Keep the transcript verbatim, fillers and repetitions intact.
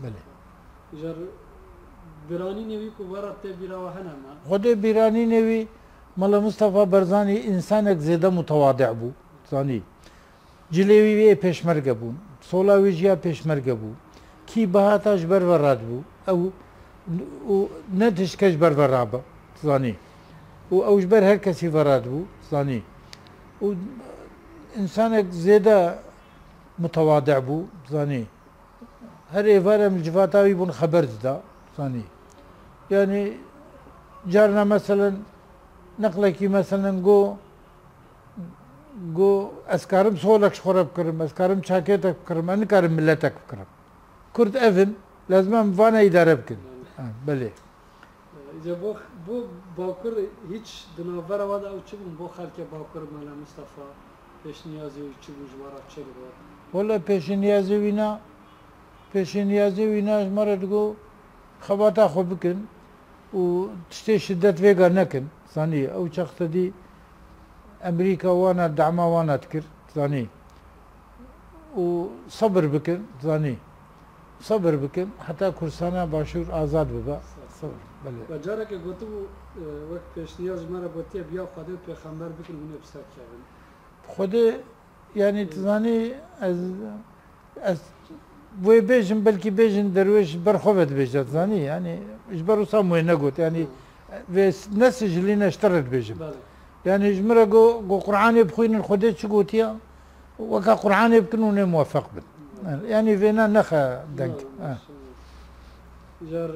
Belê. Îcar biranînê wî ku vera te bîra we hene me? Xwedê bîranînê wî, Mela Mistefa Barzanî însanek zêde mutewadi bû, zanî. Cilê wî yê pêşmerge bûn. Sola wî jî ya pêşmerge bû. Kî bihata ji ber ve radibû. Ew û ne tiştke ji ber ve rabe, zanî. Û ew ji ber her kesî ve radibû, zanî. Û însanek zêde mutewadi bû, zanî. Her êvar em li civata wî bûn xeber dida, zanî. Yanî carna meselen, neqlekî meselen go, go ez karim solek ji xwe re bikirim, ez karim çakêtek bikirim, ez nikarim miletek bikirim. Kurd ev in, lazim em vane îdare bikin. Ha, belê. Îca bo, bo Bakur hîç di navbera wan de ew çi bûn bo xelkê Bakur, Mela Mistefa, pêşniyazê wî çi bû, ji we re çi digot? Wele pêşniyazê wî na, pêşniyazê wî na ji me re digot, xebata xwe bikin û tiştê şidet vêga nekin. Zanî, ew çax te dî Amerîka wana, dema wana dikir, zanî. Û sebir bikin, zanî. Sebir bikin, heta Kurdistana Başûr azad bibe. Sebir, belê. We careke gotibû, e, wek pêşniyar ji me re gotiye, biya Xwedê û Pêxember bikin, hûn ê bi ser kevin. Xwedê, yanî, tu zanî, ez, ez wê bêjim, belkî bêjin derwêş ji ber xwe ve dibêje, tu zanî, yanî, ji ber wisa min wê negot, yanî, vê s-, ne sicilî ne ji te re dibêjim. Belê. Yanî, ji min re go, go Qur'anê bixwînin, Xwedê çi gotiya, weka Qur'anê bikin û nê muwefeq bin. Belê. Yanî, vêna nexe deng. Belê, ha. Jar